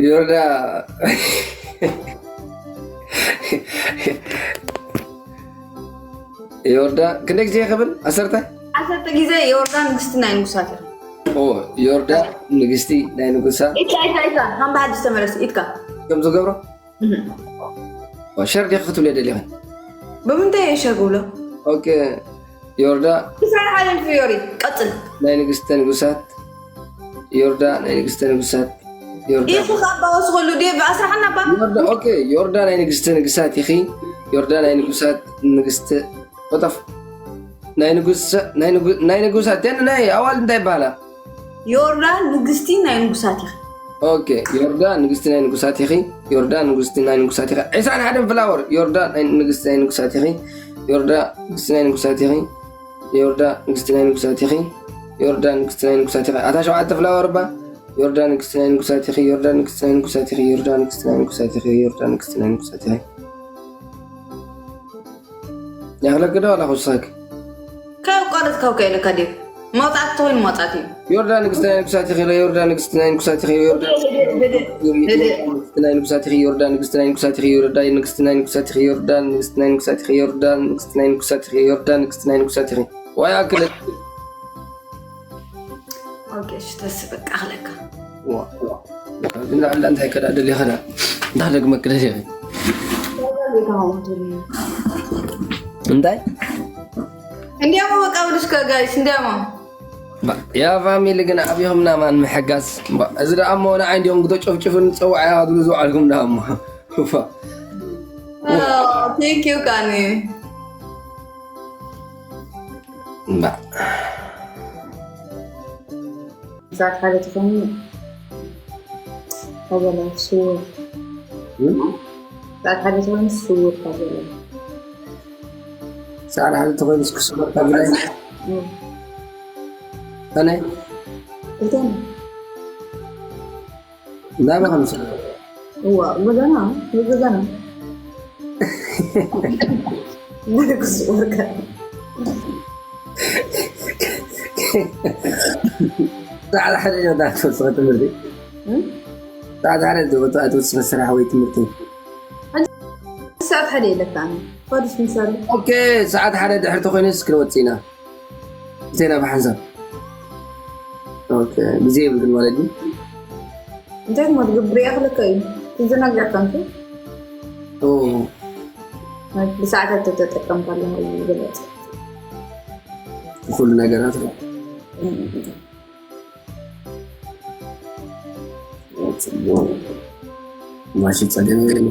ዮርዳ ዮርዳ ክንደይ ግዜ ክብል? ዓሰርተ? ዓሰርተ ግዜ ዮርዳ ንግስቲ ናይ ንጉሳት ኢኻ። ኦ፣ ዮርዳ ንግስቲ ናይ ንጉሳ። ኢትካ፣ ኢትካ፣ ኢትካ። ከም ብሓድሽ ተመለስ፣ ኢትካ። ከም ዝገብሮ? እህ። ኦ፣ ሸር ዲኺ ክትብልዮ ደሊኺ? ብምንታይ እየ ሸር ክብሎ? ኦኬ፣ ዮርዳ። ክሳብ ሓደ ፊዮሪ፣ ቀጽል። ናይ ንግስተ ንጉሳት፣ ዮርዳ ናይ ንግስተ ንጉሳት፣ ዮርዳ። ኢኹ ካብ ባወስ ኩሉ ዴቭ፣ ኣስራሓና ባ። ዮርዳ፣ ኦኬ፣ ዮርዳ ናይ ንግስተ ንግሳት ኢኺ፣ ዮርዳ ናይ ንጉሳት ንግስተ፣ ወጠፍ። ናይ ንጉስ፣ ናይ ንጉ-፣ ናይ ንጉሳት፣ ያን ናይ ኣዋልድ እንታይ ይባሃላ? ዮርዳ ንግስቲ ናይ ንጉሳት ኢኺ። ኦኬ፣ ዮርዳ ንግስቲ ናይ ንጉሳት ኢኺ፣ ዮርዳ ንግስቲ ናይ ንጉሳት ኢኺ። ዒስራን ሓደን ፍላወር፣ ዮርዳ ናይ ንግስቲ ናይ ንጉሳት ኢኺ፣ ዮርዳ ንግስቲ ናይ ንጉሳት ኢኺ፣ ዮርዳ ንግስቲ ናይ ንጉሳት ኢኺ፣ ዮርዳ ንግስቲ ናይ ንጉሳት ኢኺ። ኣታ ሸውዓተ ፍላወር እባ፣ ዮርዳ ንግስቲ ናይ ንጉሳት ኢኺ፣ ዮርዳ ንግስቲ ናይ ንጉሳት ኢኺ፣ ዮርዳ ንግስቲ ናይ ንጉሳት ኢኺ፣ ዮርዳ ንግስቲ ናይ ንጉሳት ኢኺ። ይኣኽለኪ ዶ ዋላ ክውስኸኪ? ካብ ቆረጽካው ከይለካ ዴቭ። መውጻእቲ ተኾይኑ መውጻእቲ እዩ። ዮርዳ ንግስቲ ናይ ንጉሳት ኢኺ፣ ዮርዳ ንግስቲ ናይ ንጉሳት ኢኺ፣ ዮርዳ ህድእ፣ ህድእ፣ ህድእ። ንግስቲ ናይ ንጉሳት ኢኺ፣ ዮርዳ ንግስቲ ናይ ንጉሳት ኢኺ፣ ዮርዳ ንግስቲ ናይ ንጉሳት ኢኺ፣ ዮርዳ ንግስቲ ናይ ንጉሳት ኢኺ፣ ዮርዳ ንግስቲ ናይ ንጉሳት ኢኺ፣ ዮርዳ ንግስቲ ናይ ንጉሳት ኢኺ። ዋይ ኣክለ ኦኬ፣ እሺ፣ ተስ በቃ ኣኽለካ። ዋ፣ ግን ንዓላ እንታይ ከዳ ደሊኻ ዳ? እንታይ ደግመ ክደል ኢኺ? እንታይ? እንዲያሞ በቃ ብልሽከ ጋይስ፣ እንዲያሞ። ባ-፣ ያ ፋሚሊ ግን ኣብይኹምና ማን ምሕጋዝ? ባ-፣ እዚ ደኣ እሞ ንዓይ እንዲዮም ክተጨፍጭፉን ዝጸዋዕ ኢኻ ትብሉ ዝውዓልኩም ደኣ እሞ። ኡፋ። ኦ፣ ቴንክ ዩ ካኒ። ባ-፣ ሰዓት ሓደ ተኾይኑ ታገላይ ስውር። እም? ሰዓት ሓደ ተኾይኑ ስውር ታገላይ። ሰዓት ሓደ ተኾይኑ እስኪ ስውር ታገላይ። እም። ከመይ? እቶም። እንታይ ኢኻ ምስሉ? እዋ፣ ጎደና፣ ጎደና። ንግስ ወርቃ። ሰዓት ሓደ ኢና ትወስኽ ትምህርቲ። እም? ሰዓት ሓደ ትወ-፣ ትወስኽ ስራሕ ወይ ትምህርቲ? ሰዓት ሓደ የለካ፣ ኣነ። ፋዱስ ምሳሌ። ኦኬ፣ ሰዓት ሓደ ድሕሪ ተኾይኑ እስኪ ንወጽእ ኢና። ዜና ብሓንሳብ። ኦኬ፣ ግዜ የብልክን ማለት እዩ? እንታይ ማለት ግብሪ ይኣኽለካ እዩ? ትዘናግዕ ኮንክ? ኦ። ማለት ብሰዓታት ተተጠቀምካ ኣለኻ እዩ ዝግለጽ። ኩሉ ነገራት። እም። ጽቡቕ። ማሺ ጸገም የለን።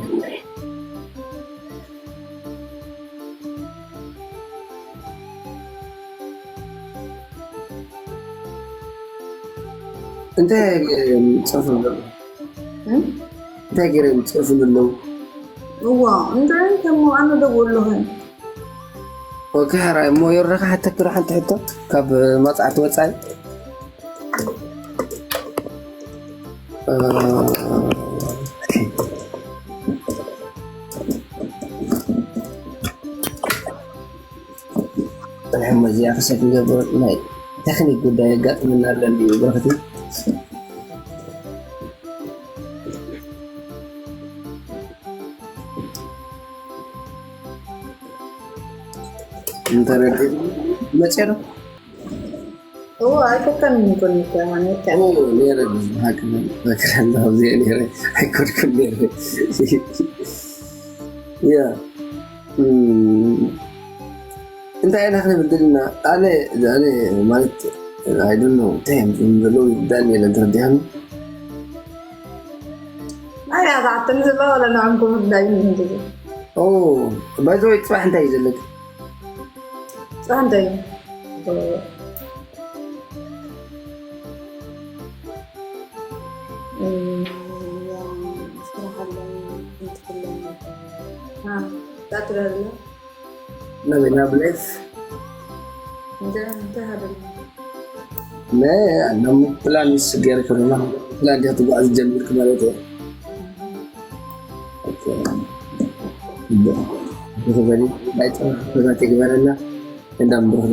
እንታይ ገይሮም ይጽሕፉ ኣለዉ? እም? እንታይ ገይሮም ይጽሕፉ ኣለዉ? እዋ፣ እንታይ ከም ኣነ ደው ኣለኹ። ኦኬ፣ ሕራይ እሞ ዮርዳ ክሓተኪ ዶ ሓንቲ ሕቶ ካብ መጽሓፍቲ ወጻኢ? እ፣ ጽንሕ እሞ እዚኣ ክሰት ንገብር ናይ ቴክኒክ ጉዳይ የጋጥመና ኣሎ እንድዩ ብረኽቲ። እንተረዲእ መጽዮ ዶ? እዎ፣ ኣይፈተንን እኮ ንከ፣ ማለት ኦ፣ ነይረ፣ ብሓቂ ፈክረ ኣለኹ፣ ኣብዚኣ ነይረ፣ ኣይኮንኩን ነይረ። ያ፣ እም፣ እንታይ ኢና ክንብል ደሊና? ኣነ፣ ኣነ ማለት፣ I don't know፣ እንታይ እዮም ዝብሉ ዘለዉ ይርዳእኒ የለን፣ ተረዲእካኒ? ኣይ፣ ኣርባዕተ ንዝብሎ ወላ ንዕንኩም ዳይ ምንድን? ኦ፣ by the way፣ ጽባሕ እንታይ እዩ ዘለካ? ጽባሕ እንታይ እዩ? እ፣ ያ፣ ስራሕ ኣለኒ፣ እንትክለኒ። አ፣ ዳትረርና? ናበይ? ናብ ላይፍ? እንተ-፣ እንተ ሃደም። ናይ፣ ኣነም ፕላን ምስ ገይርክ ድማ፣ ፕላን ዲኻ ትጓዓዝ ጀሚርክ ማለት እዩ። ኦኬ። ብኽበሪ፣ ናይ ጥራሕ ተጋቲ ግበረና፣ እንዳም ብሩኽ።